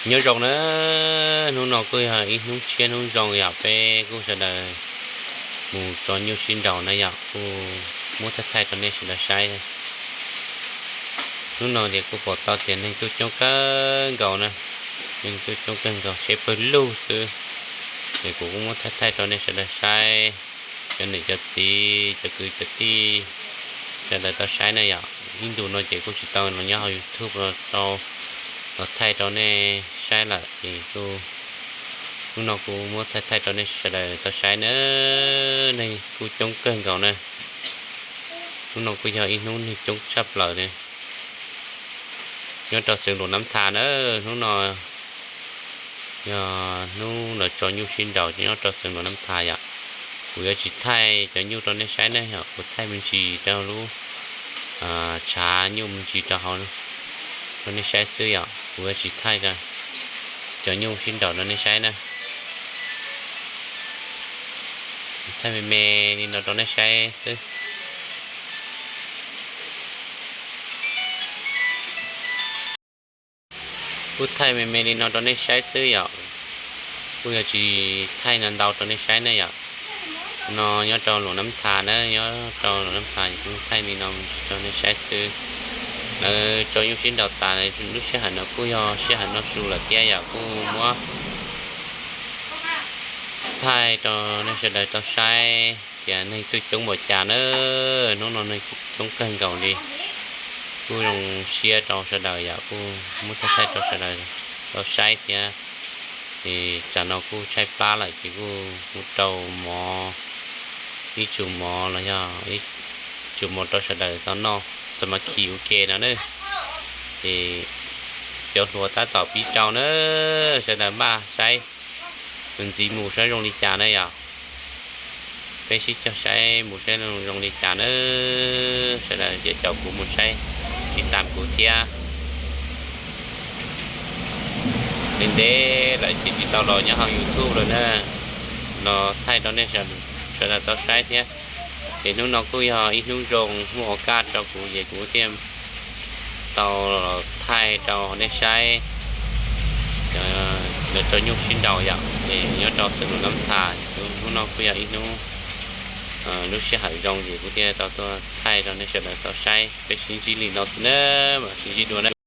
Nyob zoo na, hnub no kuj yog ib hnub tshiab hnub zoo yom, peb kuj sawv daws mus tso nyuj sib nraus na yom, kuj muab thaij thaij rau nej sawv daws saib. Hnub no ces kuj pom tau tias neeg tuaj coob kawg nkaus na, neeg tuaj coob kawg nkaus, tsheb pawg lug xwb. Ces kuv kuj muab thaij thaij rau nej sawv daws saib, cov niam cov txiv, cov kwv cov tij sawv daws tau saib na yom. Ib ntus no ces kuj tsis tau los nyob hauv YouTube los tau los thaij rau nej saib lawm ces kuj hnub no kuj muab thaij thaij rau nej sawv daws tau saib na. Neeg kuj coob kawg nkaus na. Hnub no kuj yog ib hnub neeg coob tshaj plaws li nyob rau xeev Luam Nab Thas na. Hnub no yog hnub lawv tso nyuj sib nraus nyob rau xeev Luam Nab Thas yom. Kuv yuav tsis thaij cov nyuj rau nej saib na yom, kuv thaij me ntsis rau lub tshav nyuj me ntsis rau hauv rau nej saib xwb yom. Kuv yuav tsis thaij cov nyuj sib nraus rau nej saib na. Thaij me me li no rau nej saib xwb. Kuj thaij me me li no rau nej saib xwb yom. Kuj yuav tsis thaij ntau ntau rau nej saib ne yom. No nyob rau Luam Nab Thas na, nyob rau Luam Nab Thas kuj thaij li no rau nej saib xwb. Lawv tso nyuj sib nraus tas, lub sij hawm no kuj yog sij hawm noj su lawm thiab yom, kuj muab thaij rau nej sawv daws tau saib tias neeg tuaj coob npaum cas na. Hnub no neeg coob kawg nkaus li, kuj zoo siab rau sawv daws yom, kuj muab thaij thaij rau sawv daws tau saib thiab. Ces tsam no kuj tshaib plab lawm ces kuj mus rau mov, ib tsum mov los yog ib tsum mov rau sawv daws tau noj xa ma khi ua ke no na. Ces cov hluas tab tom pib rau na, sawv daws npaj saib tus ntxiv mus saib zoo li cas na yom. Peb sib cog saib mus saib zoo li cas na. Sawv daws ces caum kuv mus saib, tiv tam kuv thiab. Ntev ntev lawm ces tsis tau los nyob hauv YouTube lawm na, los thaij rau nej sawv daws tau saib thiab. Ces hnub no kuj yog ib hnub zoo muaj ua kaj rau kuv ces kuv thiaj tau los thaij rau nej saib. Lawv rau nyuj sib nraus yom, ces nyob rau xeev Luam Nab Thas, hnub no kuj yog ib hnub lub sij hawm zoo ces kuv thiaj tau tuaj thaij rau nej sawv daws tau saib. Peb sib ntsib li no xwb na, mam sib ntsib dua na.